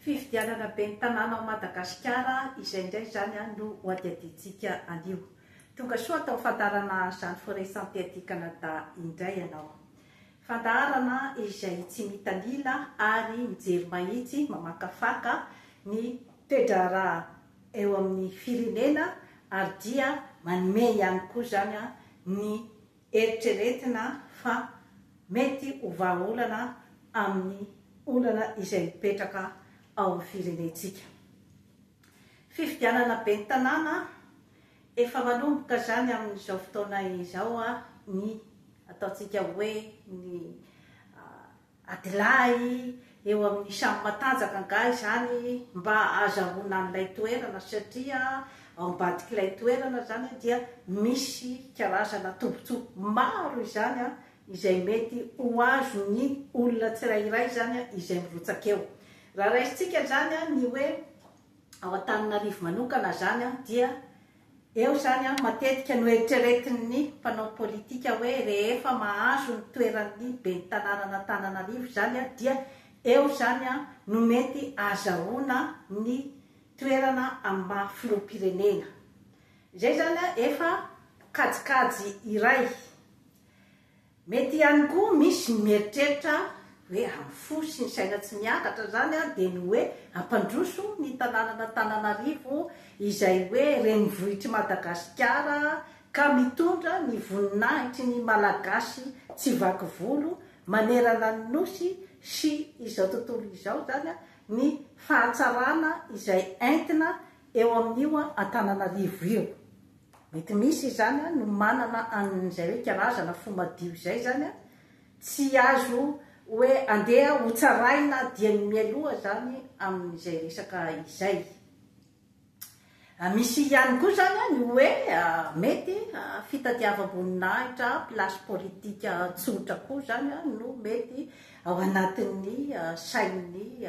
Fifidianana ben'ny tanàna ao Madagasikara izay indray izany no ho adihadiantsika anio. Tonga soa atao fandaharana Jeanne Forêt Santé aty Canada indray ianao. Fandaharana izay tsy mitanila ary mijery mahitsy mamakafaka ny toe-draharaha eo amin'ny firenena ary dia manome ihany koa izany ny eritreretina fa mety ho vahaolana amin'ny olana izay mipetraka ao amin'ny firenentsika. Fifidianana ben'ny tanàna, efa manomboka izany amin'izao fotoana izao ny ataontsika hoe ny Adilahy eo amin'ny samy matanjaka angaha izany mba ahazahoana an'ilay toerana satria ao ambadik'ilay toerana izany dia misy karazana tombotsoa maro izany izay mety ho azon'ny olona tsirairay izany izay mirotsaka eo. Raha raisintsika izany ny hoe ao Antananarivo manokana izany dia Eo izany an, matetika noeritreretin'ny mpanao politika hoe rehefa mahazo ny toeran'ny ben'ny tanànan'Antananarivo izany an, dia eo izany an no mety ahazahoana ny toerana amin'ny maha filoham-pirenena. Izay izany an efa kajikajy iray. Mety ihany koa misy ny mieritreritra hoe amin'ny fo sy ny saina tsy miakatra izany dia ny hoe hampandroso ny tanànan'Antananarivo izay hoe renivohitr'i Madagasikara ka mitondra ny voninahitry ny Malagasy tsy vaky volo manerana ny Nosy sy izao tontolo izao izany ny fahatsarana izay entina eo amin'io Antananarivo io. Mety misy izany no manana an'izay hoe karazana fo madio izay izany, tsy azo hoe andeha hotsaraina dieny mialoha izany amin'izay resaka izay. Misy ihany koa izany ny hoe mety fitadiavam-boninahitra, place politique tsotra koa izany no mety ao anatin'ny sain'ny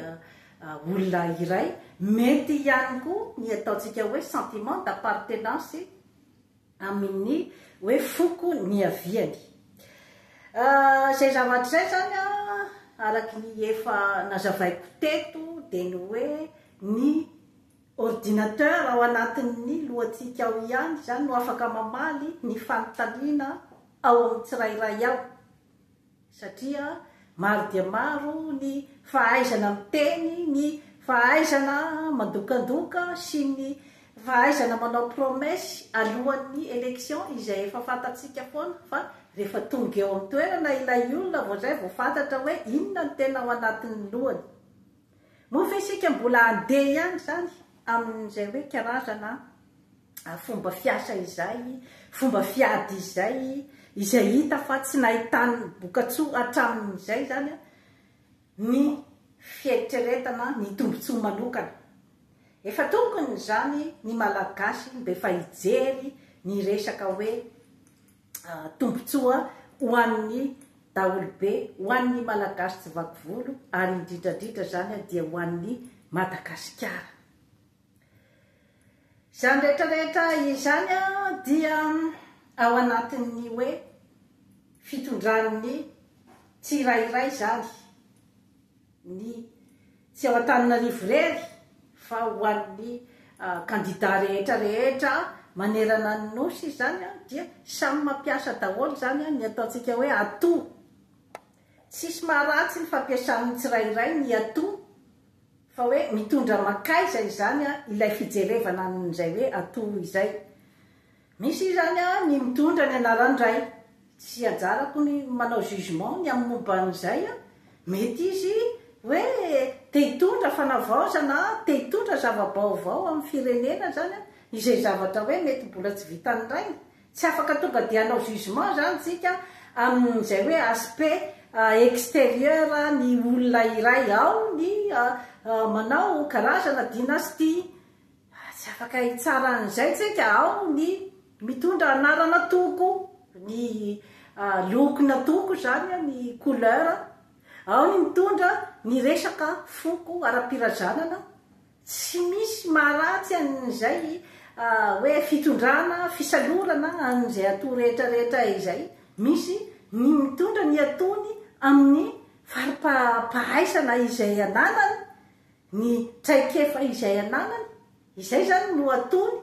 olona iray, mety ihany koa ny ataontsika hoe sentiment d'appartenance amin'ny hoe foko niaviany. Izay zavatra izay izany araky ny efa nazavaiko teto dia ny hoe ny ordinateur ao anatin'ny lohantsika ao ihany izany no afaka mamaly ny fanontaniana ao amin'ny tsirairay ao. Satria maro dia maro ny fahaizana miteny, ny fahaizana mandokandoka sy ny fahaizana manao promesse alohan'ny election izay efa fantatsika foana fa rehefa tonga eo amin'ny toerana ilay olona vao izay vao fantatra hoe inona no tena ao anatin'ny lohany. Moa ve isika mbola handeha ihany izany amin'izay hoe karazana fomba fiasa izay, fomba fiady izay, izay hita fa tsy nahitany vokatsoa hatramin'izay izany ny fieritreretana ny tombotsoa manokana. Efa tokony izany ny Malagasy mba efa hijery ny resaka hoe tombotsoa ho an'ny daholobe, ho an'ny Malagasy tsy vakivolo ary indrindra indrindra izany dia ho an'ny Madagasikara. Izany rehetra rehetra izany dia ao anatin'ny hoe fitondran'ny tsirairay izany, ny tsy ao Antananarivo irery fa ho an'ny kandida rehetra rehetra manerana ny Nosy izany dia samy mampiasa daholo izany ny ataontsika hoe atout. Tsisy maharatsy ny fampiasan'ny tsirairay ny atout Fa hoe mitondra mankaiza izany ilay fijerevana an'izay hoe atout izay? Misy izany ny mitondra ny anaran-dray, tsy anjarako ny manao jugement ny amin'ny momba an'izay, mety izy hoe te hitondra fanavaozana, te hitondra zava-baovao amin'ny firenena izany, izay zavatra hoe mety mbola tsy vitan'ny rainy, Tsy afaka tonga dia hanao jugement zany tsika amin'izay hoe aspect exterieur ny olona iray ao ny manao karazana dynastie. Tsy afaka hitsara an'izay tsika, ao ny mitondra anarana toko, ny lokon'antoko zany, ny couleur, ao ny mitondra ny resaka foko ara-pirazanana. Tsy misy maharatsy an'izay hoe fitondrana, fisalorana an'izay atao rehetra rehetra izay. Misy ny mitondra ny ataony amin'ny fari-pahaisana izay ananany. ny traikefa izay ananany, izay izany no ataony.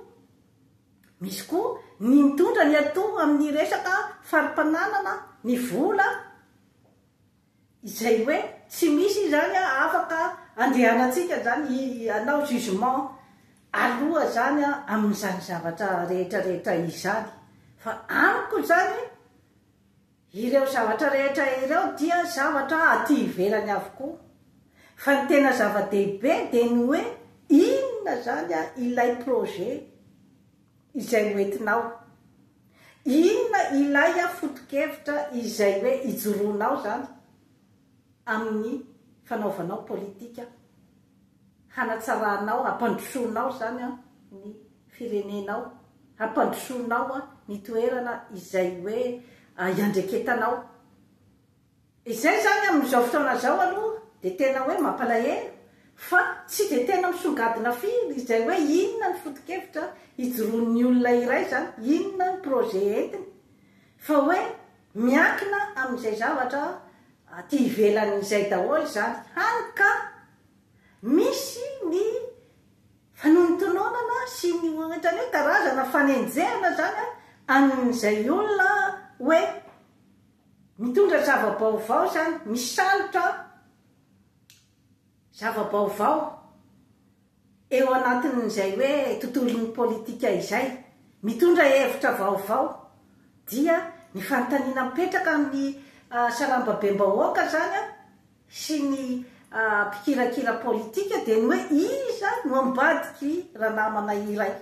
Misy koa ny mitondra ny atao amin'ny resaka fari-pananana, ny vola, izay hoe tsy misy izany afaka andehanantsika izany hanao jugement aloha izany amin'izany zavatra rehetra rehetra izany. Fa amiko izany, ireo zavatra rehetra ireo dia zavatra aty ivelany avokoa. Fa ny tena zava-dehibe dia ny hoe inona izany ilay projet izay hoentinao? Inona ilay foto-kevitra izay hoe ijoroanao izany amin'ny fanaovanao politika hanatsaranao, hampandrosoanao izany ny firenenao, hampandrosoanao ny toerana izay hoe iandreketanao. Izay izany amin'izao fotoana izao aloha dia tena hoe mampalahelo fa tsy dia tena misongadina firy izay hoe inona ny foto-kevitra ijoroan'ny olona iray izany, inona ny projet entiny fa hoe miankina amin'izay zavatra aty ivelan'izay daholo izany hany ka misy ny fanonontononana sy ny ohatran'ny hoe karazana fanenjehana izany an'izay olona hoe Mitondra zava-baovao izany, misalotra zava-baovao eo anatin'izay hoe tontolon'ny politika izay. Mitondra hevitra vaovao. Dia ny fanontaniana mipetraka amin'ny sarambabem-bahoaka izany sy ny mpikirakira politika dia ny hoe iza no ambadik'i ranamana iray?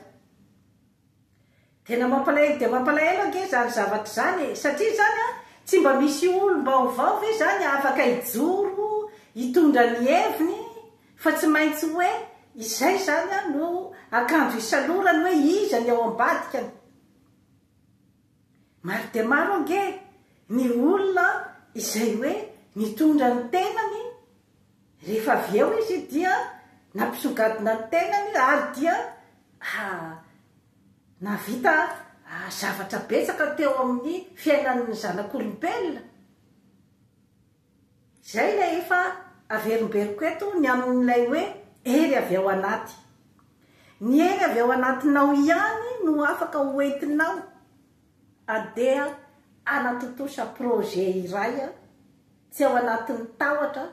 Tena mampalahelo dia mampalahelo ange izany zavatra izany e! Satria izany an, tsy mba misy olom-baovao ve izany afaka hijoro hitondra ny heviny fa tsy maintsy hoe izay izany an no akanjo isalorany hoe iza ny ao ambadikany. Maro dia maro ange ny olona izay hoe nitondra ny tenany rehefa avy eo izy dia nampisongadina ny tenany ary dia nahavita zavatra betsaka teo amin'ny fiainan'ny zanak'olombelona. Izay ilay efa averimberiko eto ny amin'ilay hoe hery avy ao anaty. Ny hery avy ao anatinao ihany no afaka hoentinao andeha hanatontosa projet iray tsy ao anatin'ny tahotra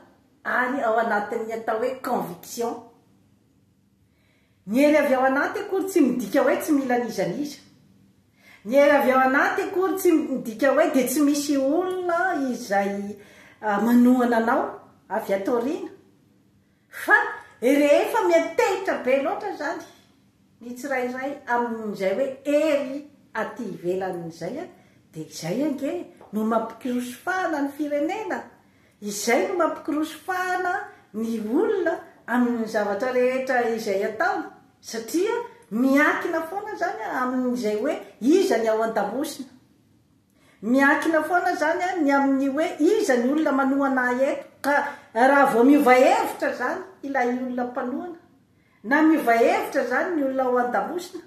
ary ao anatin'ny atao hoe conviction. Ny hery avy ao anaty akory tsy midika hoe tsy mila n'iza n'iza. Ny hery avy ao anaty akory tsy midika hoe dia tsy misy olona izay manohana anao avy ato aoriana. Fa rehefa miantehitra be loatra izany ny tsirairay amin'izay hoe hery aty ivelan'izay dia izay ange no mampikirosofahana ny firenena. Izay no mampikoroso fahana ny olona amin'ny zavatra rehetra izay ataony satria miankina foana izany amin'izay hoe iza ny ao an-damosina. Miankina foana izany ny amin'ny hoe iza ny olona manohana ahy eto ka raha vao miova hevitra izany ilay olona mpanohana na miova hevitra izany ny olona ao an-damosina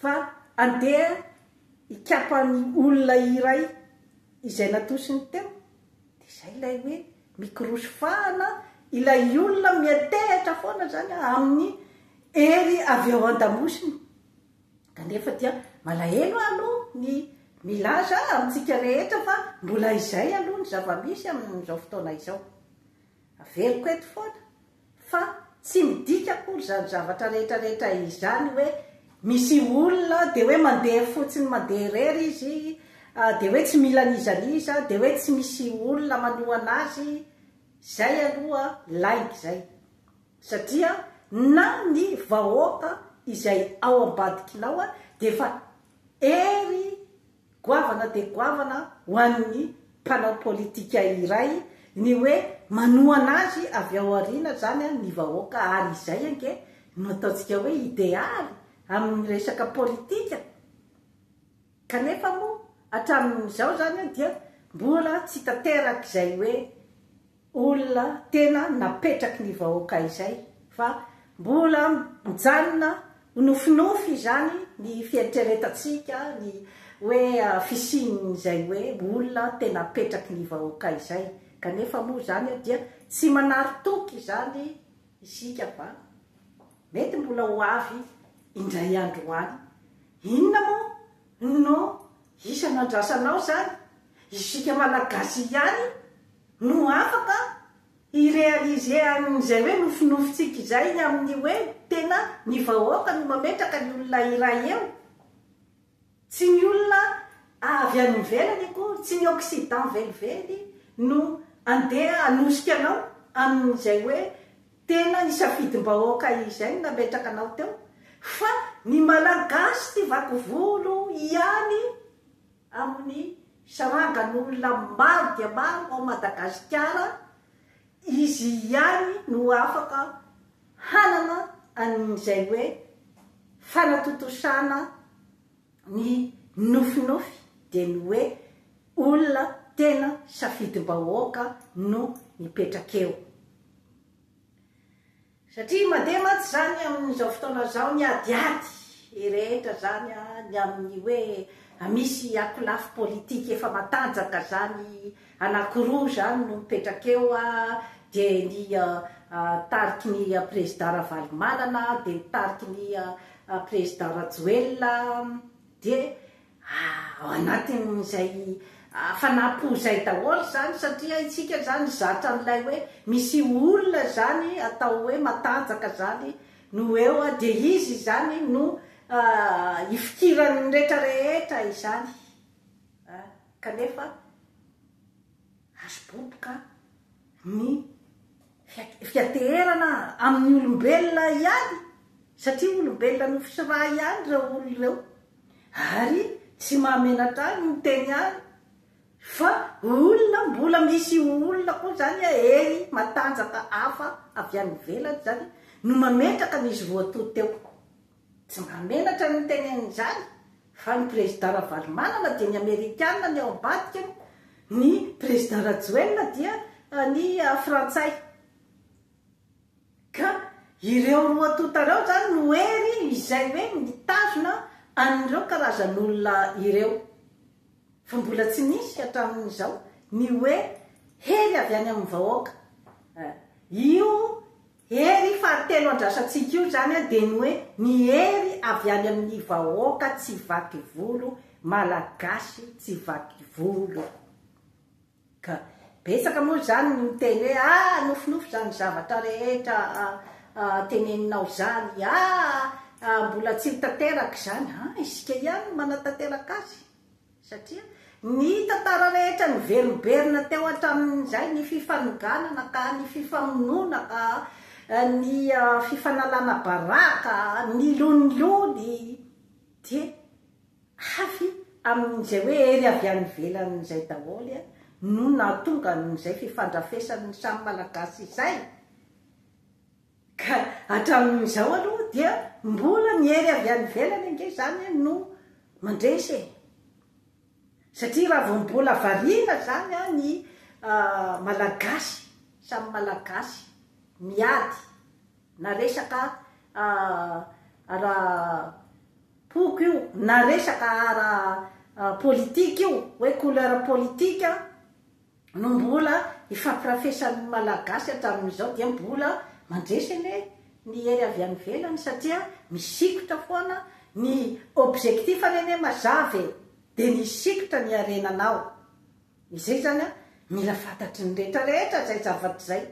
fa andeha hikapa ny olona iray izay natosiny teo, dia izay ilay hoe mikorosy fahana ilay olona miantehitra foana izany amin'ny hery avy ao an-damosiny. Kanefa dia malahelo aho aloha ny milaza amintsika rehetra fa mbola izay aloha ny zava-misy amin'izao fotoana izao. Averiko eto foana Fa tsy midika akory izany zavatra rehetra rehetra izany hoe misy olona dia hoe mandeha fotsiny mandeha irery izy dia hoe tsy mila n'iza n'iza dia hoe tsy misy olona manohana azy, izay aloha lainga izay satria na ny vahoaka izay ao ambadikinao dia efa hery Goavana dia goavana ho an'ny mpanao politika iray ny hoe manohana azy avy ao aoriana izany ny vahoaka ary izay ange no ataontsika hoe idealy amin'ny resaka politika kanefa moa hatramin'izao izany dia mbola tsy tanteraka izay hoe olona tena napetraky ny vahoaka izay fa mbola mijanona ho nofinofy izany ny fieritreretantsika ny hoe fisian'izay hoe olona tena apetraky ny vahoaka izay kanefa moa izany dia tsy manary toky izany. isika fa mety mbola ho avy indray andro any. Inona moa no isan'ny andrasanao izany? Isika Malagasy ihany no afaka hi-realiser an'izay hoe nofinofintsika izay ny amin'ny hoe tena ny vahoaka no mametraka ny olona iray eo. Tsy ny olona avy any ivelany akory, tsy ny Occident velively no andeha hanosika anao amin'izay hoe tena ny safidim-bahoaka izay no nametraka anao teo fa ny Malagasy tsy vaky volo ihany amin'ny sarangan'olona maro dia maro ao Madagasikara, izy ihany no afaka hanana an'izay hoe fanatontosana ny nofinofy dia ny hoe olona tena safidim-bahoaka no mipetraka eo. Satria mandeha mantsy izany amin'izao fotoana izao ny adiady rehetra izany ny amin'ny hoe misy ankolafy politika efa matanjaka izany anankiroa izany no mipetraka eo dia ny tariky ny Président Ravalomanana dia ny tariky ny Président Rajoelina dia Ao anatin'izay hafanam-po izay daholo izany satria isika izany zatra an'ilay hoe misy olona izany atao hoe matanjaka izany no eo dia izy izany no ifikiran'ny rehetra rehetra izany kanefa azo boboka ny fiateherana amin'ny olombelona ihany satria olombelona nofo sy rà ihany ireo olona ireo ary tsy mahamenatra ahy ny miteny ahy fa olona mbola misy olona koa izany hery matanjaka hafa avy any ivelany izany no mametraka an'izy roa tonta eo. Tsy mahamenatra ny miteny an'izany fa ny Président Ravalomanana dia ny Amerikana ny ao ambadikany, ny Président Rajoelina dia ny Frantsay. Ka ireo roa tonta ireo izany no hery izay hoe mitazona an'ireo karazan'olona ireo. Fa mbola tsy nisy hatramin'izao ny hoe hery avy any amin'ny vahoaka. Io hery fahatelo andrasantsika io izany dia ny hoe ny hery avy any amin'ny vahoaka tsy vaky volo, Malagasy tsy vaky volo. Ka betsaka moa izany ny miteny hoe ah nofinofy izany zavatra rehetra teneninao izany, ah mbola tsy ho tanteraka izany, ah isika ihany no manatanteraka azy satria ny tantara rehetra niverimberina teo hatramin'izay, ny fifanoganana ka, ny fifamonoana ka, ny fifanalana baraka, ny lonilony dia Avy amin'izay hoe hery avy any ivelany izay daholo no nahatonga an'izay fifandrafesan'ny samy Malagasy izay. Ka hatramin'izao aloha dia mbola ny hery avy any ivelany ange izany no mandresy e. Satria raha vao mbola variana izany ny Malagasy, samy Malagasy miady na resaka ara poko io na resaka ara politika io hoe couleur politika no mbola ifampirafesan'ny Malagasy hatramin'izao dia mbola mandresy anie ny hery avy any ivelany satria misikotra foana ny objectif anie mazava e dia ny hisikotra ny harenanao. Izay izany an, mila fantatry ny rehetra rehetra izay zavatra izay,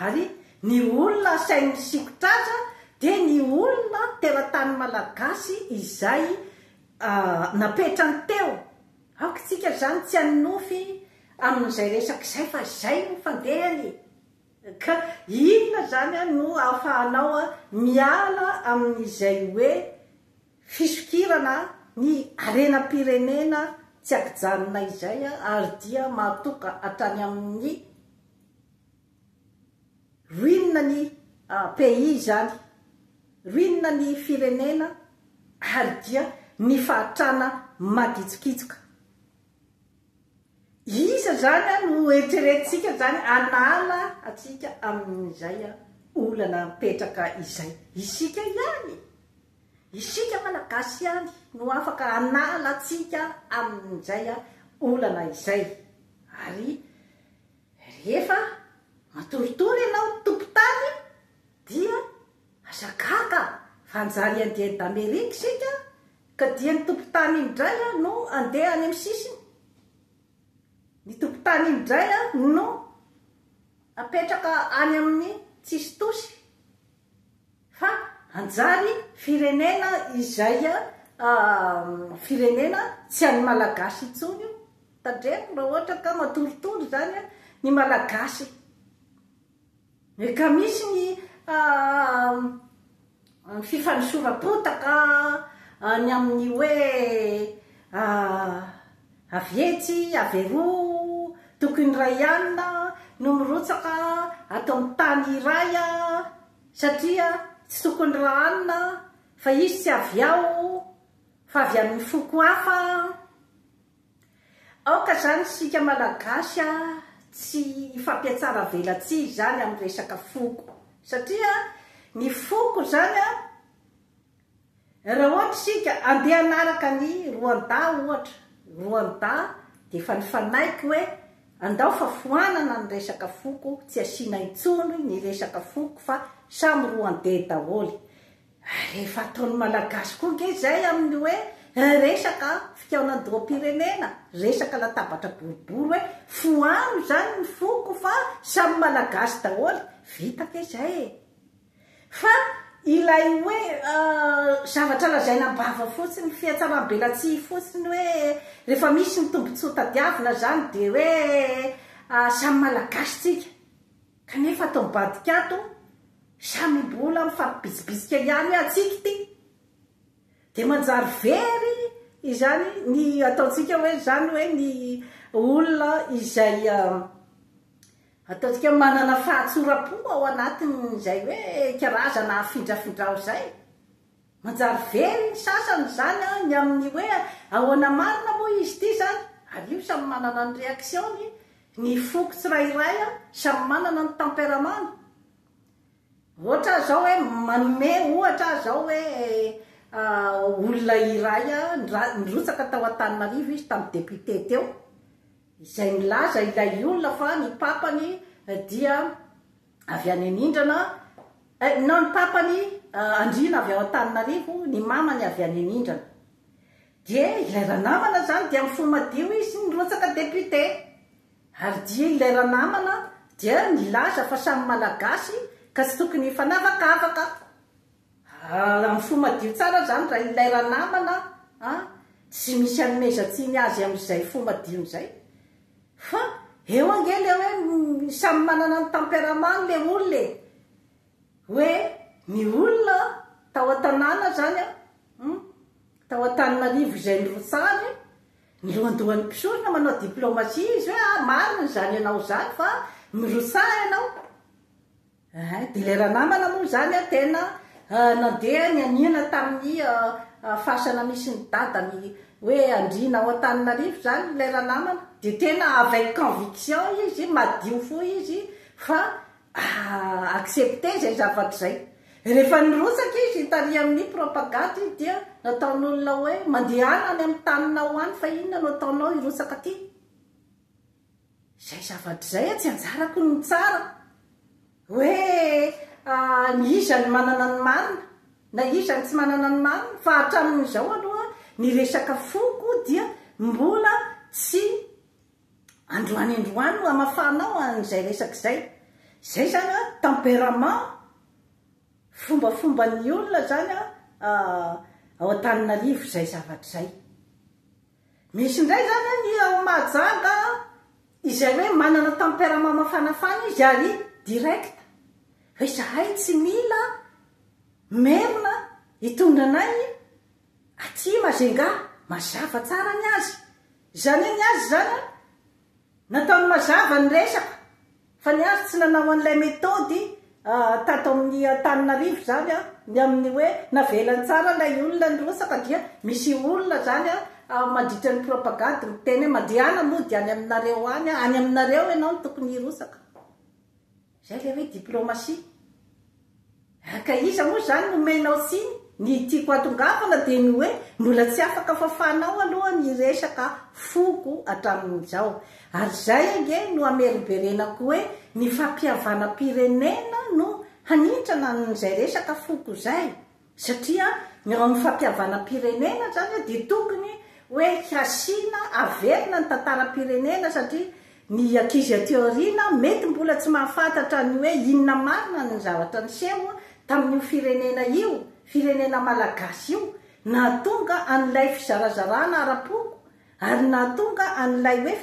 ary ny olona asainy misikotra aza dia ny olona teratany malagasy izay napetrany teo, aoka isika izany tsy hanonofy amin'izay resaka izay fa izay no fandehany ka inona izany no ahafahanao miala amin'izay hoe Fisokirana ny harenam-pirenena tsy ankijanona izay ary dia mahatoka hatrany amin'ny ruine ny pays izany, ruine ny firenena ary dia ny fahatrana magitsokitsoka. Iza izany no eritreretintsika izany hanala antsika amin'izay olana mipetraka izay? Isika ihany! Isika Malagasy ihany no afaka hanala antsika amin'izay olana izay. Ary rehefa matoritory ianao tompon-tany. Dia aza gaga fa hanjary Indien d'Amérique isika ka dia ny tompon-tany indray no andeha any amin'ny sisiny. Ny tompon-tany indray no apetraka any amin'ny tsisy tosy. Fa hanjary firenena izay firenena tsy an'ny Malagasy intsony io. Tandremo raha ohatra ka matoritory izany ny Malagasy. Ka misy ny fifanosoram-potaka ny amin'ny hoe avy etsy, avy eroa, tokony iray alina no mirotsaka ato amin'ny tany iray satria tsy tokony rahanina fa izy tsy avy ao fa avy amin'ny foko hafa. Aoka izany isika Malagasy tsy hifampihatsaravelatsihy izany amin'ny resaka foko satria ny foko izany raha ohatra isika andeha hanaraka ny Rwanda ohatra, Rwanda dia efa nifanaiky hoe andao fa foanana ny resaka foko, tsy asiana intsony ny resaka foko fa samy Rwandais daholo. Ary efa ataon'ny Malagasy koa ange izay amin'ny hoe resaka fikaonandoham-pirenena, resaka latabatra boribory hoe fohano izany ny foko fa samy Malagasy daholo. Vita ange izay e! Fa ilay hoe zavatra lazaina am-bava fotsiny, fihatsaram-belatsihy fotsiny hoe rehefa misy ny tombontsoa tadiavina izany dia hoe samy Malagasy tsika. Kanefa ato ambadika ato samy mbola mifampibitsibitsika ihany hoe antsika ity. Dia manjary very izany ny ataontsika hoe izany hoe ny olona izay ataontsika hoe manana fahatsoram-po ao anatin'izay hoe karazana afindrafindrao izay. Manjary very ny sasany izany an, ny amin'ny hoe ahoana marina moa izy ity izany, ary io samy manana ny réaction-ny, ny foko tsirairay an, samy manana ny tempérament-ny. Ohatra aho izao hoe manome ohatra aho izao hoe olona iray an, nirotsaka tao Antananarivo izy tamin'ny député teo, izay nilaza ilay olona fa ny papany dia avy any Anindrana, eh, non ny papany Andriana avy ao Antananarivo, ny mamany avy any Anindrana. Dia ilay ranamana izany dia amin'ny fo madio izy nirotsaka député. Ary dia ilay ranamana dia nilaza fa samy Malagasy ka tsy tokony hifanavakavaka. Amin'ny fo madio tsara izany raha ilay ranamana an, tsy misy anomezan-tsiny azy amin'izay fo madiony izay. Fa eo ange le hoe samy manana ny tempérament-ny le olona e! Hoe ny olona tao an-tanàna izany an, hum, tao Antananarivo izay nirotsahany, ny lohandohan'ny mpisorona manao diplomatie izy hoe ah marina izany ianao izany fa mirotsaha ianao. Eeh, dia ilay ranamana moa izany an, tena nandeha nianiana tamin'ny fasana misy ny dadany hoe andriana ao Antananarivo izany ilay ranamana, dia tena avec conviction izy, madio fo izy fa accepter izay zavatra izay. Rehefa nirotsaka izy tary amin'ny propagande dia nataon'olona hoe mandehana any amin'ny taninao any fa inona no ataonao hirotsaka aty. Izay zavatra izay tsy anjarako ny mitsara hoe ny iza no manana ny marina na iza no tsy manana ny marina fa hatramin'izao aloha ny resaka foko dia mbola tsy androany androany no hamafanao an'izay resaka izay. Izay izany an, tempérament, fombafomban'ny olona izany an ao Antananarivo izay zavatra izay. Misy indray izany an ny ao Mahajanga izay hoe manana tempérament mafanafana izy ary direct. Hoe izahay tsy mila merina hitondra anay aty Majunga. Mazava tsara ny azy. Izany hoe ny azy izany an, nataony mazava ny resaka. Fa ny azy tsy nanao an'ilay methode tato amin'ny Antananarivo izany an, ny amin'ny hoe navelany tsara ilay olona nirotsaka dia misy olona izany an mandritra ny propagande miteny hoe mandehana mody any aminareo any, any aminareo ianao no tokony hirotsaka. Izay ilay hoe diplomatie. Ka iza moa izany no omenao tsiny? Ny tiako hatongavana dia ny hoe mbola tsy afaka fafanao aloha ny resaka foko hatramin'izao. Ary izay ange no hamerimberenako hoe ny fampihavanam-pirenena no. hanintrana an'izay resaka foko izay satria ny ao amin'ny fampihavanam-pirenena izany dia tokony hoe hasiana averina ny tantaram-pirenena satria ny ankizy aty aoriana mety mbola tsy mahafantatra ny hoe inona marina ny zavatra niseho tamin'io firenena io, firenena malagasy io, nahatonga an'ilay fizarazarana ara-poko ary nahatonga an'ilay hoe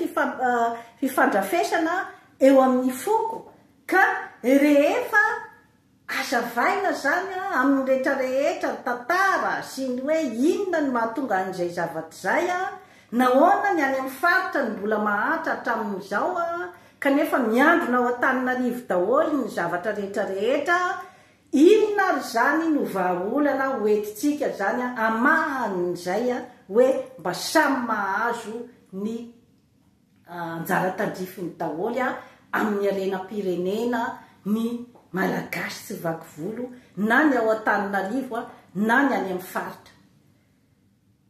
fifandrafesana eo amin'ny foko ka rehefa Hazavaina izany amin'ny rehetra rehetra ny tantara sy ny hoe inona no mahatonga an'izay zavatra izay, nahoana ny any amin'ny faritra no mbola mahantra hatramin'izao kanefa miandrona ao Antananarivo daholo ny zavatra rehetra rehetra, inona ary izany no vahaolana ho entintsika izany hamaha an'izay hoe mba samy mahazo ny Anjara tandrifiny daholo amin'ny harenam-pirenena ny Malagasy tsy vaky volo na ny ao Antananarivo na ny any amin'ny faritra.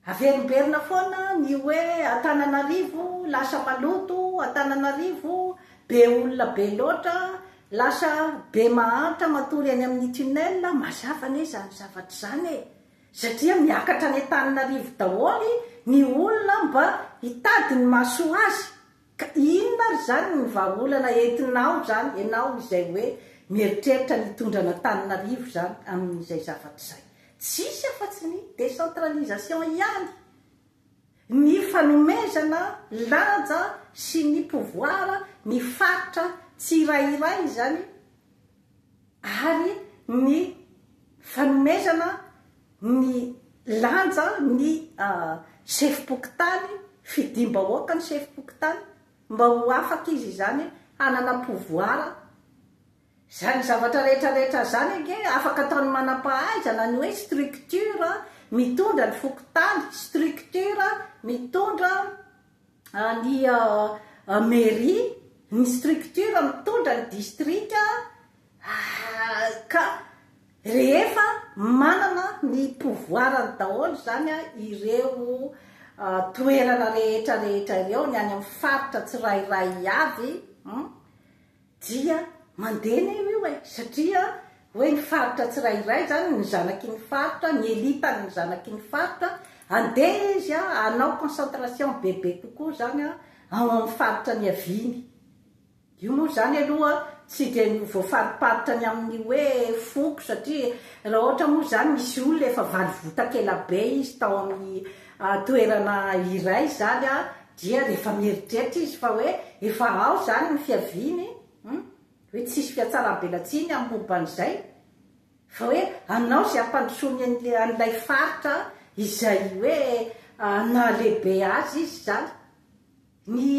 Averimberina foana ny hoe Antananarivo lasa maloto, Antananarivo be olona be loatra, lasa be mahantra matory any amin'ny tunnel, mazava anie izany zavatra izany e! Satria miakatra any Antananarivo daholo ny olona mba hitady ny mahasoa azy. Ka inona ary izany ny vahaolana entinao izany, ianao izay hoe mieritreritra ny hitondra an'Antananarivo izany amin'izay zavatra izay? Tsisy afa-tsy ny décentralisation ihany. Ny fanomezana lanja sy ny pouvoir ny faritra tsirairay izany ary ny fanomezana ny lanja ny sefom-pokontany, fidim-bahoaka ny sefom-pokontany mba ho afaka izy izany hanana pouvoir. Izany zavatra rehetra rehetra izany ange afaka ataon'ny manam-pahaizana ny hoe structure mitondra ny fokontany, structure mitondra ny mairie, ny structure mitondra ny distrika ka rehefa manana ny pouvoir-ny daholo izany ireo toerana rehetra rehetra ireo, ny any amin'ny faritra tsirairay avy, Dia mandeha anie io e, satria hoe ny faritra tsirairay izany, ny zanaky ny faritra, ny elite-n'ny zanaky ny faritra, andeha izy hanao concentration bebe kokoa izany ao amin'ny faritra niaviany. Io moa izany aloha tsy dia voafariparitra ny amin'ny hoe foko satria raha ohatra moa izany misy olona efa valivotak' ela be izy tao amin'ny toerana iray izany Dia rehefa mieritreritra izy fa hoe efa ao izany ny fiaviany, hum, hoe tsisy fihatsaram-belatsihy ny amin'ny momba an'izay, fa hoe hanao izay hampandrosoany an'ilay faritra izay hoe nahalehibe azy izy izany. Ny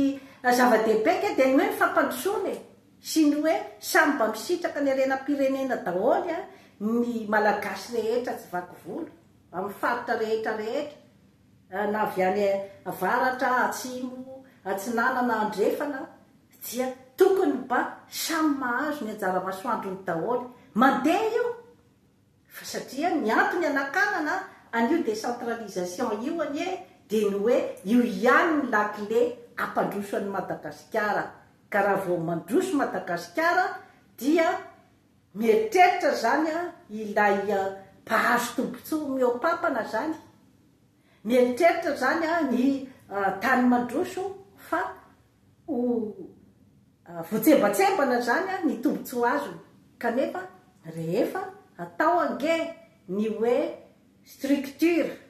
zava-dehibe ange dia ny hoe ny fampandrosoana e, sy ny hoe samy mba misitraka ny harenam-pirenena daholo ny Malagasy rehetra tsy vaky volo, amin'ny faritra rehetra rehetra. na avy any avaratra, atsimo, atsinanana, andrefana dia tokony mba samy mahazo ny anjara masoandrony daholo. Mandeha io fa satria ny antony anakanana an'io décentralisation io anie dia ny hoe io ihany ny lakile hampandroso an'i Madagasikara ka raha vao mandroso Madagasikara dia mieritreritra izany ilay mpahazo tombotsoa mihoa-pampana izany. Mieritreritra izany ny tany mandroso fa ho voatsembatsembana izany ny tombontsoa azony. Kanefa rehefa atao ange ny hoe structure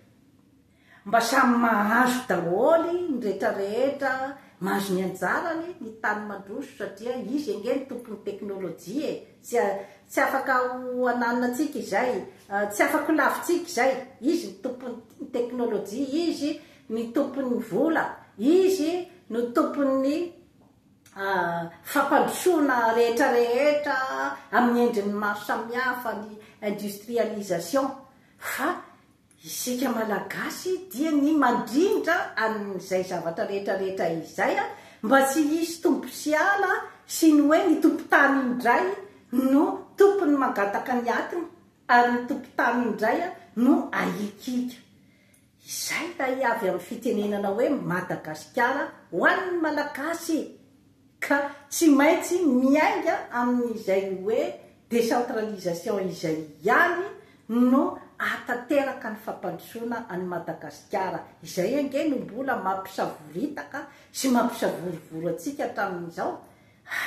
Mba samy mahazo daholo ny rehetra rehetra, mahazo ny anjarany ny tany mandroso satria izy ange ny tompon'ny teknolojia e, tsy tsy afaka ho ananina antsika izay, tsy afaka ho lavintsika izay, izy ny tompon'ny teknolojia, izy ny tompon'ny vola, izy no tompon'ny fampandrosoana rehetra rehetra amin'ny endriny maro samihafa, ny industrialisation fa Isika Malagasy dia ny mandrindra an'izay zavatra rehetra rehetra izay mba tsy hisy tompo sy ala sy ny hoe ny tompon-tany indray no tompony mangataka ny atiny ary ny tompon-tany indray no ahikika. Izay ilay avy amin'ny fitenenana hoe Madagasikara ho an'ny Malagasy ka tsy maintsy miainga amin'izay hoe. décentralisation izay ihany no ahatanteraka ny fampandrosoana an'i Madagasikara. Izay ange no mbola mampisavoritaka sy mampisavorovoro antsika hatramin'izao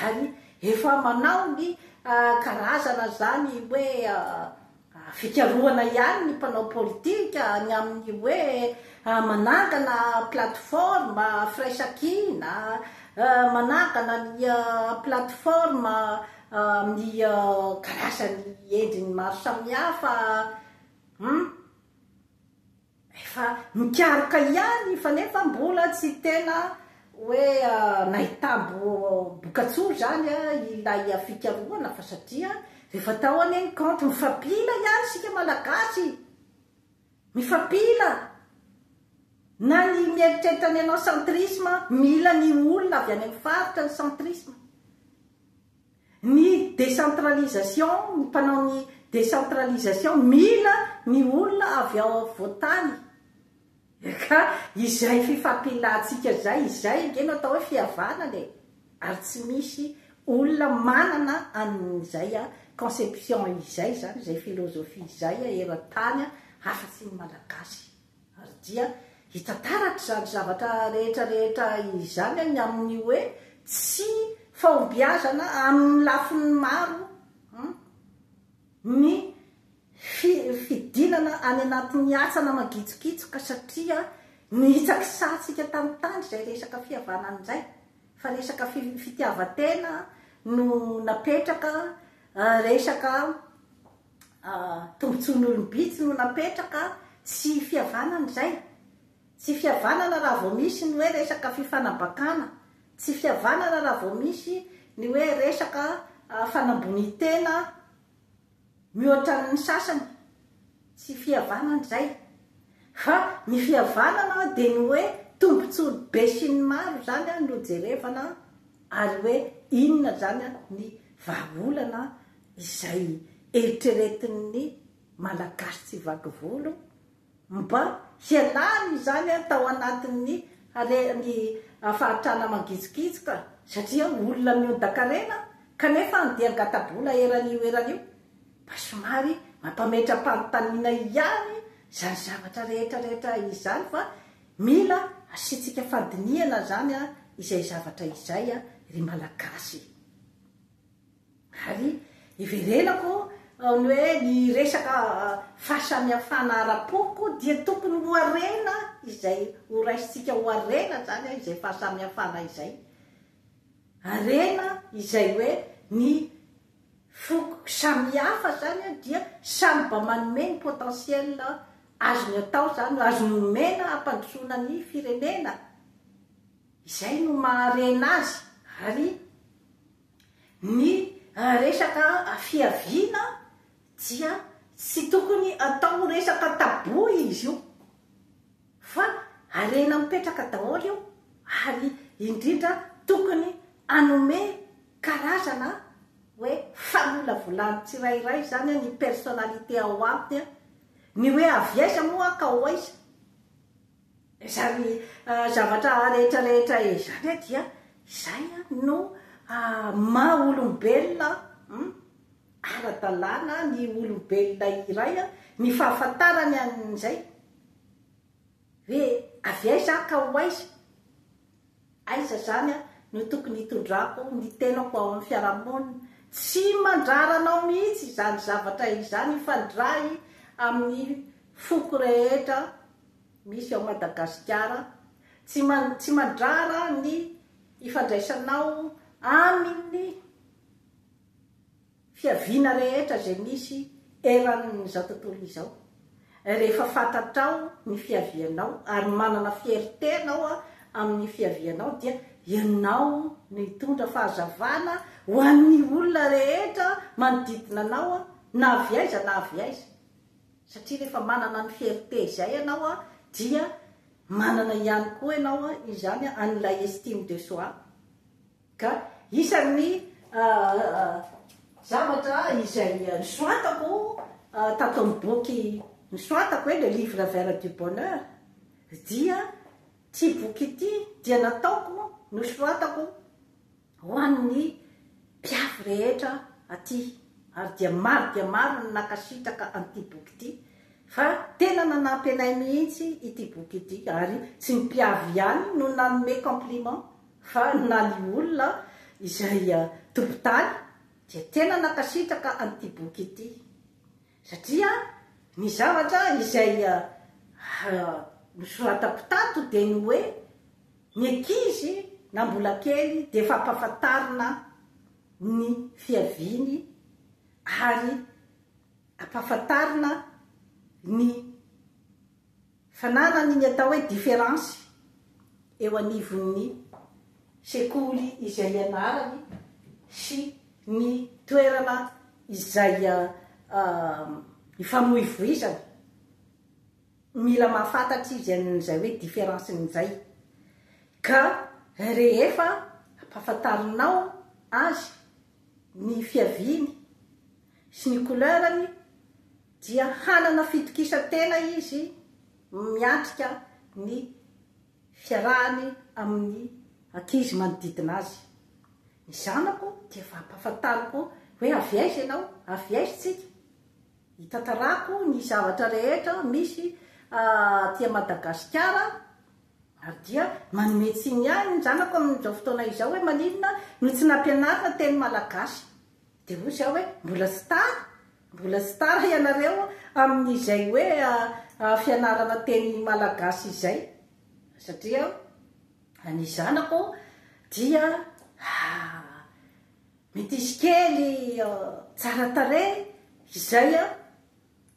ary efa manao ny karazana izany hoe Fikarohana ihany ny mpanao politika ny amin'ny hoe manangana plateforme firaisankina, manangana ny plateforme amin'ny karazany endriny maro samihafa. Hum. Efa mikaroka ihany fa nefa mbola tsy tena hoe nahitam-bokatsoa izany ilay fikarohana fa satria rehefa atao anie ny kaonty mifampila ihany isika Malagasy, mifampila, na ny mieritreritra ny hanao centrisme mila ny olona avy any amin'ny faritra ny centrisme. Ny décentralisation, ny mpanao ny décentralisation mila ny olona avy ao afovoan-tany. Ka izay fifampilantsika izay, izay ange no atao hoe fihavanana e! Ary tsy misy olona manana an'izay conception izay izany, izay philosophie izay eran-tany afa-tsy ny Malagasy. Ary dia hita taratra izany zavatra rehetra rehetra izany ny amin'ny hoe tsy fahombiazana amin'ny lafiny maro ny fidinana any anatin'ny hatsana mangitsokitsoka satria nihitsakisahantsika tamin'ny tany izay resaka fihavanana izay fa resaka fitiavan-tena no napetraka resaka Tombotsoan'olom-bitsy no napetraka, tsy fihavanana izay. Tsy fihavanana raha vao misy ny hoe resaka fifanabakana, tsy fihavanana raha vao misy ny hoe resaka fanambonian-tena mihoatra ny sasany, tsy fihavanana izay. Fa ny fihavanana dia ny hoe tombotsoan'ny besinimaro izany no jerevana ary hoe inona izany ny vahaolana izay eritreretin'ny Malagasy tsy vaky volo mba hialany izany tao anatin'ny ny fahantrana mangitsokitsoka satria olona miondan-karena kanefa andeha angata-bola eran'io eran'io mba somary mampametra-panontaniana ihany izany zavatra rehetra rehetra izany fa mila asiantsika fandinihana izany izay zavatra izay ry Malagasy. Ary iverenako ny hoe ny resaka fahasamihafana ara-poko dia tokony ho harena izay ho raisintsika ho harena izany izay fahasamihafana izay. Harena izay hoe ny foko samihafa izany dia samy mba manome ny potentiel azony atao izany, azony omena hampandrosoana ny firenena. Izay no maha harena azy ary Ny resaka fiaviana dia tsy tokony atao resaka tabou izy io fa harena mipetraka daholo io ary indrindra tokony hanome karazana hoe famolavolana tsirairay izany ny personnalité ao aminy, ny hoe avy aiza moa aho ka ho aiza. Izany zavatra rehetra rehetra izany dia izay no maha olombelona ara-dalàna ny olombelona iray, ny fahafantarany an'izay hoe avy aiza aho ka ho aiza, aiza izany no tokony hitondrako ny tenako ao amin'ny fiarahamonina. Tsy mandrara anao mihitsy izany zavatra izany hifandray amin'ny foko rehetra. misy ao Madagasikara, tsy tsy mandrara ny ifandraisanao aminy fiaviana rehetra izay misy eran'izao tontolo izao. Rehefa fantatrao ny fiavianao ary manana fierté anao amin'ny fiavianao dia ianao no hitondra fahazavana ho an'ny olona rehetra manodidina anao na avy aiza na avy aiza. Satria rehefa manana ny fierté izay ianao dia manana ihany koa ianao izany an'ilay estime de soi. Ka isan'ny zavatra izay nosoratako tato amin'ny boky nosoratako hoe Le livre vert du bonheur dia ity boky ity dia nataoko nosoratako ho an'ny mpiavy rehetra aty. Ary dia maro dia maro ny nankasitraka an'ity boky ity fa tena nanampy anay mihitsy ity boky ity ary tsy ny mpiavy ihany no nanome compliment fa na ny olona izay tompon-tany dia tena nankasitraka an'ity boky ity satria ny zavatra izay nosoratako tato dia ny hoe ny ankizy na mbola kely dia efa ampahafantarina ny fiaviany ary ampahafantarina ny fananany ny atao hoe différence eo anivon'ny sekoly izay ianarany sy ny toerana izay ifamoivoizany. Mila mahafantatra izy an'izay hoe différence-n'izay. Ka rehefa ampahafantarinao azy ny fiaviany sy ny couleur-ny dia hanana fitokisan-tena izy miatrika ny fiarahany amin'ny ankizy manodidina azy. Ny zanako dia efa ampahafantariko hoe avy aiza ianao, avy aiza tsika. Hitantarako ny zavatra rehetra misy aty Madagasikara ary dia manome tsiny ahy ny zanako amin'izao fotoana izao hoe maninona no tsy nampianarina teny malagasy. Dia hoy izaho hoe mbola tsy tara, mbola tsy tara ianareo amin'izay hoe fianarana teny malagasy izay satria ny zanako dia Metisy kely tsara tarehy izay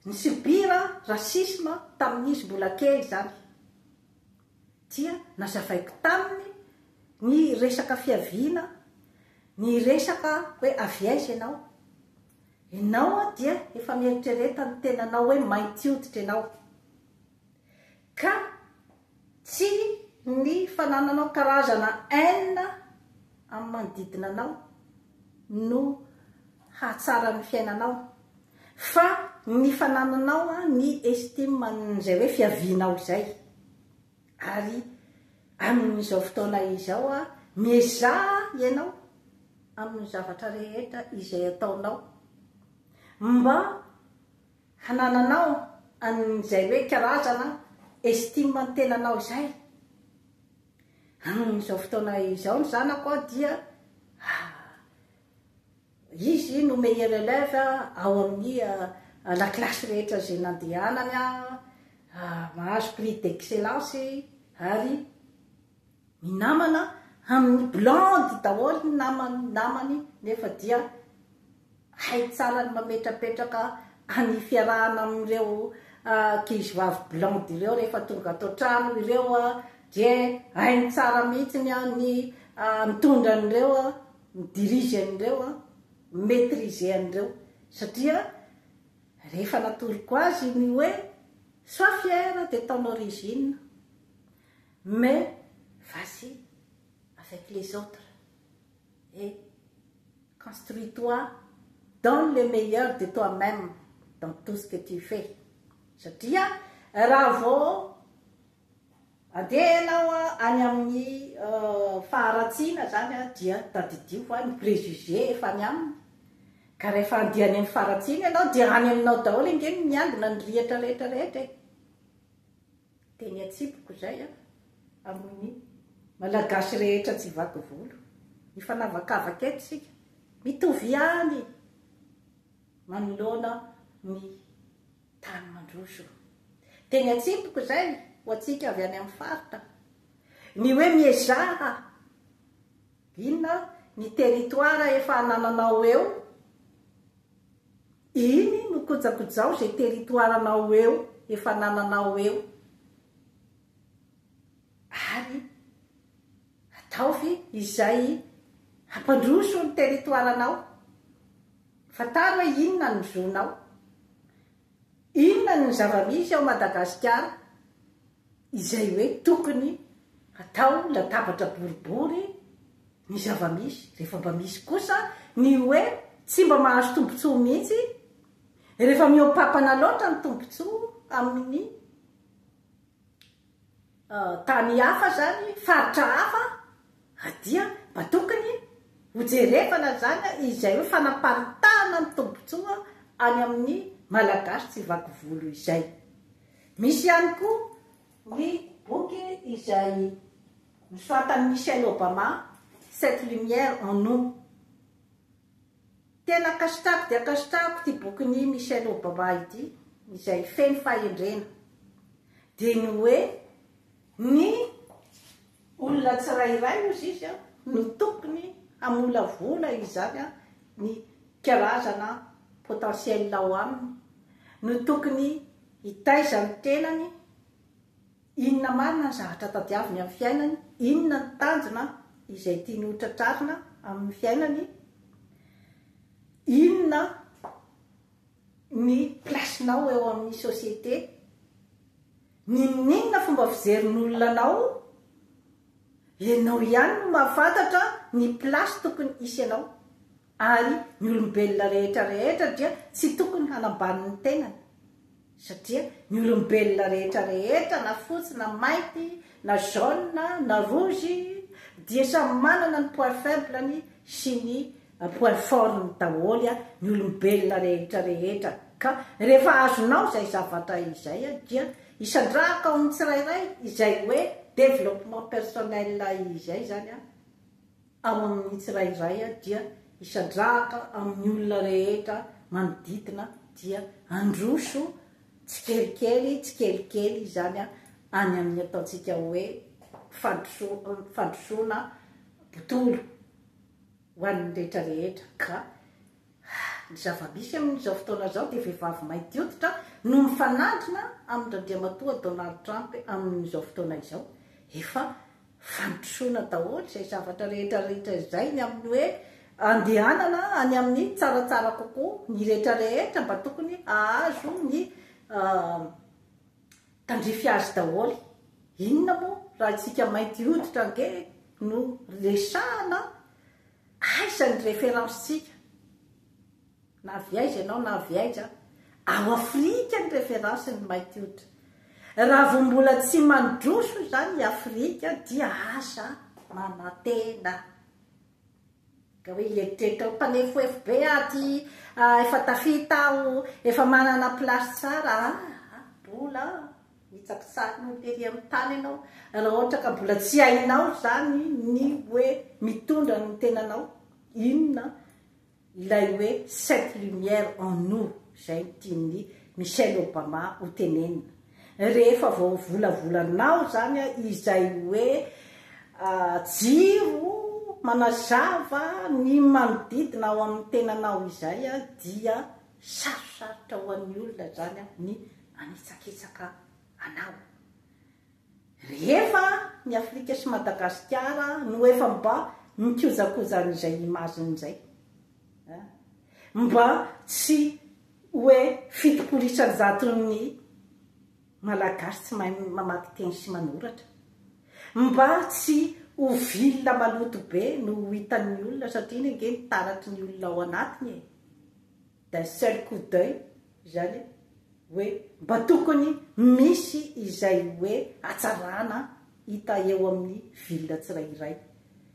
ni-subir racisme tamin'izy mbola kely izany. Dia nazavaiko taminy ny resaka fiaviana, ny resaka hoe avy aiza ianao. Ianao dia efa mieritrereta ny tenanao hoe mainty hoditra ianao. Ka tsy ny fanananao karazana haine amin'ny manodidina anao no hahatsara ny fiainanao fa ny fanananao ny estime an'izay hoe fiavianao izay. Ary amin'izao fotoana izao miezaha ianao amin'ny zavatra rehetra izay ataonao mba Hanananao an'izay hoe karazana estime ny tenanao izay. Amin'izao fotoana izao ny zanako dia izy no meilleur élève ao amin'ny la classe rehetra izay nandehanany, mahazo prix d'excellence ary minamana amin'ny blonde daholo ny namany namany nefa dia Hay tsara ny mametrapetraka any fiarahana amin'ireo ankizivavy blonde ireo rehefa tonga ato an-trano ireo dia hainy tsara mihitsy ny mitondra an'ireo, mi-dirige an'ireo, mi-maitriser an'ireo satria rehefa natoroko azy ny hoe sois fier de ton origine mais vas-y avec les autres et Construis-toi, donne le meilleur de toi-même dans tout ce que tu fais satria raha vao andeha ianao any amin'ny faharatsiana zany dia tadidio fa ny préjugé efa any aminy ka rehefa andeha any amin'ny faharatsiana ianao dia any aminao daholo ange ny miangona ny rihatra rehetra rehetra e. Teny atsipiko izay an, amin'ny Malagasy rehetra tsy vaky volo. Mifanavakavaka eto isika. Mitovy ihany manoloana ny tany mandroso. Teny atsipiko izay ho antsika avy any amin'ny faritra. Ny hoe miezaha, inona ny territoire efa anananao eo, Iny no kojakojao izay territoire-nao eo efa anananao eo ary ataovy izay hampandroso ny territoire-nao. Fantaro hoe inona ny zo-nao. Inona ny zava-misy ao Madagasikara izay hoe tokony hatao latabatra boribory ny zava-misy, rehefa mba misy kosa ny hoe tsy mba mahazo tombontsoa mihitsy, rehefa mihoa-papana loatra ny tombontsoa amin'ny tany hafa izany, faritra hafa, dia mba tokony. Hojerevana izany izay hoe fanaparitahana ny tombontsoa any amin'ny Malagasy tsy vaky volo izay. Misy ihany koa ny boky izay nosoratan'i Michelle Obama, Cette lumière en nous. Tena ankasitrahako dia ankasitrahako ity bokin'i Michelle Obama ity, izay feno fahendrena. Dia ny hoe ny olona tsirairay hozy izy no tokony hamolavola izany ny karazana potentiel ao aminy, no tokony hitaiza ny tenany, inona marina ny zavatra tadiaviny amin'ny fiainany, inona ny tanjona izay tiany ho tratrarina amin'ny fiainany, inona ny place-nao eo amin'ny société, n'inon'inona fomba fijerin'olona anao, ianao ihany no mahafantatra ny place tokony hisy anao, ary ny olombelona rehetra rehetra dia tsy tokony hanambany ny tenany, satria ny olombelona rehetra rehetra na fotsy na mainty na jaune na rouge dia samy manana ny point faible-ny sy ny point fort-ny daholo ny olombelona rehetra rehetra ka rehefa azonao izay zavatra izay dia isandrahaka ao amin'ny tsirairay izay hoe développement personnel izay izany ao amin'ny tsirairay dia isandrahaka amin'ny olona rehetra manodidina dia handroso tsikelikely tsikelikely izany any amin'ny ataontsika hoe fandrosoana bontolo ho an'ny rehetra rehetra ka ny zava-misy amin'izao fotoana izao dia vehivavy mainty hoditra no mifanandrina amin-dRandriamatoa Donald Trump amin'izao fotoana izao. Efa fandrosoana daholo izay zavatra rehetra rehetra izay ny amin'ny hoe andehanana any amin'ny tsaratsara kokoa ny rehetra rehetra mba tokony hahazo ny tandrify azy daholo. Inona moa raha isika mainty hoditra ange no resahana, aiza ny référence-tsika? Na avy aiza ianao na avy aiza, ao Afrika ny référence ny mainty hoditra. Raha vao mbola tsy mandroso izany i Afrika dia aza manantena. Ka hoe hieritreritra ho mpanefoefo be aty, efa tafita aho, efa manana place tsara, ah, mbola mitsakitsakin'olo tery amin'ny tany ianao, raha ohatra ka mbola tsy hainao izany ny hoe mitondra ny tenanao, inona ilay hoe cette lumière en nous izay no tian'i Michelle Obama ho tenenina. Rehefa voavolavolanao izany izay hoe jiro manazava ny manodidina ao amin'ny tenanao izay dia sarosarotra ho an'ny olona izany ny hanitsakitsaka anao. Rehefa ny Afrika sy Madagasikara no efa mba mikojakoja an'izay image-ny izay. Mba tsy hoe 70 isan-jaton'ny Malagasy tsy mahay mamaky teny sy manoratra. Mba tsy ho ville maloto be no ho hitan'ny olona satria iny ange ny taratry ny olona ao anatiny e. D'un seul coup d'oeil izany hoe mba tokony misy izay hoe hatsarana hita eo amin'ny ville tsirairay.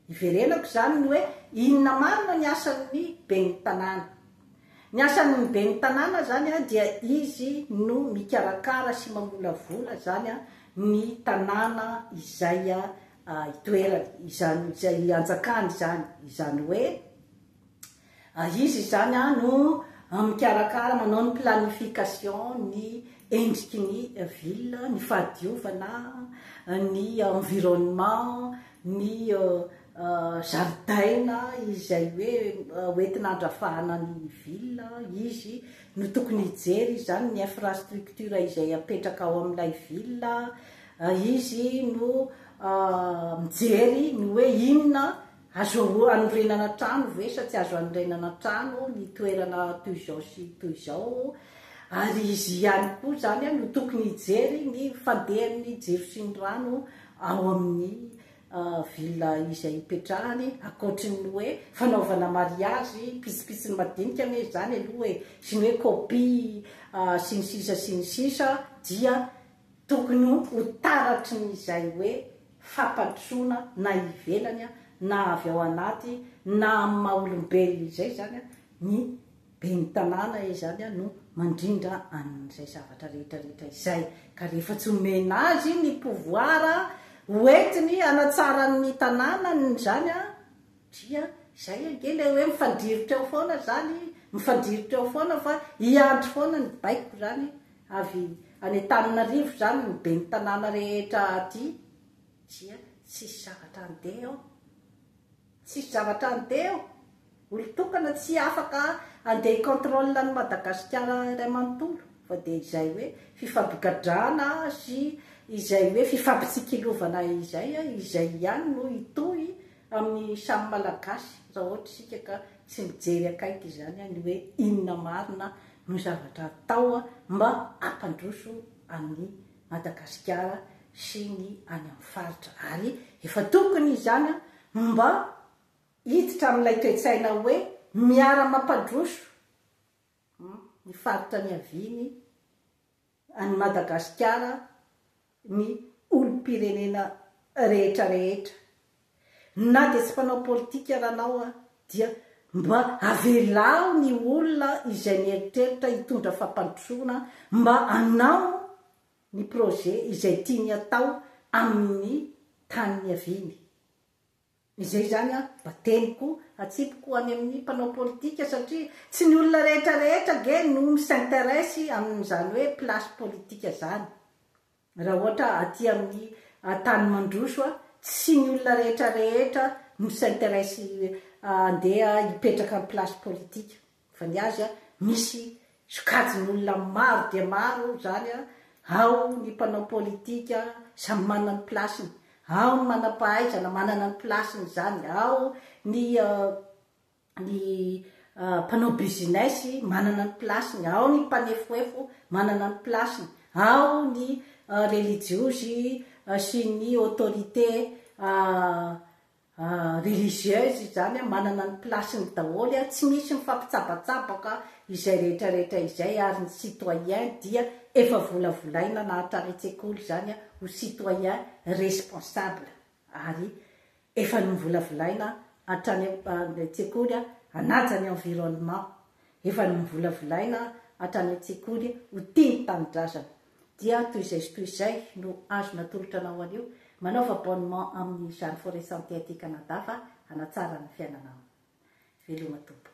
Iverenako izany ny hoe inona marina ny asan'ny ben'ny tanàna. Ny asan'ny ben'ny tanàna izany dia izy no mikarakara sy mamolavola izany ny tanàna izay itoerany, izany izay anjakany izany, izany hoe Izy izany no mikarakara, manao ny planification ny endriky ny ville, ny fahadiovana, ny environnement, ny zaridaina izay hoe hoentina handrafahana ny ville, izy no tokony hijery izany ny infrastructure izay apetraka ao amin'ilay ville, izy no mijery ny hoe inona Azo anorenana trano ve sa tsy azo anorenana trano ny toerana toy izao sy toy izao? Ary izy ihany koa izany no tokony hijery ny fandehan'ny jiro sy ny rano ao amin'ny ville izay ipetrahany, ankoatry ny hoe fanaovana mariazy, pitsopitsony madinika anie izany aloha e, sy ny hoe copie sy ny sisa sy ny sisa dia tokony ho taratry ny izay hoe fampandrosoana na ivelany na na avy ao anaty na amin'ny maha olombelona izay izany ny ben'ny tanàna izany no mandrindra an'izay zavatra rehetra rehetra izay. Ka rehefa tsy omena azy ny pouvoir hoentiny hanatsara ny tanànany izany dia izay ange ilay hoe mifandrirotra eo foana izany, mifandrirotra eo foana fa hiandry foana ny baiko izany avy any Antananarivo izany ny ben'ny tanàna rehetra aty dia tsisy zavatra handeha eo. Tsisy zavatra handeha eo. Olon-tokana tsy afaka handeha hi-contrôle an'i Madagasikara iray manontolo fa dia izay hoe fifampigadrana sy izay hoe fifampitsikilovana izay, izay ihany no hitohy amin'ny samy Malagasy raha ohatra isika ka tsy mijery akaiky izany ny hoe inona marina no zavatra atao mba hampandroso an'i Madagasikara sy ny any amin'ny faritra ary efa tokony izany mba hiditra amin'ilay toe-tsaina hoe miara-mampandroso ny faritra niaviany an'i Madagasikara ny olom-pirenena rehetra rehetra. Na dia tsy mpanao politika ara anao dia mba avelao ny olona izay mieritreritra hitondra fampandrosoana mba hanao ny projet izay tiany atao amin'ny tany niaviany. Izay izany an, mba teniko atsipiko any amin'ny mpanao politika satria tsy ny olona rehetra rehetra ange no mi-s'interesse amin'izany hoe place politika izany. Raha ohatra aty amin'ny tany mandroso an, tsy ny olona rehetra rehetra no mi-s'interesse handeha hipetraka amin'ny place politika. Fa ny azy an, misy sokajin'olona maro dia maro izany an, ao ny mpanao politika samy manana ny place-ny, ao ny manam-pahaizana manana ny place-ny izany, ao ny ny mpanao business manana ny place-ny, ao ny mpanefoefo manana ny place-ny, ao ny relijiozy sy ny autorité Religieuse izany an, manana ny place-ny daholo an, tsy misy mifampitsabatsabaka izay rehetra rehetra izay ary ny citoyen dia efa volavolaina na hatrany an-tsekoly izany an ho citoyen responsable ary efa novolavolaina hatrany an-tsekoly hanaja ny environnement, efa novolavolaina hatrany an-tsekoly ho tia ny tanindrazana. Dia toy izay sy toy izay no azo natolotra anao anio. Manaova abonnement amin'ny Jeanne Forêt Santé aty Canada fa hanatsara ny fiainanao. Veloma tompoko.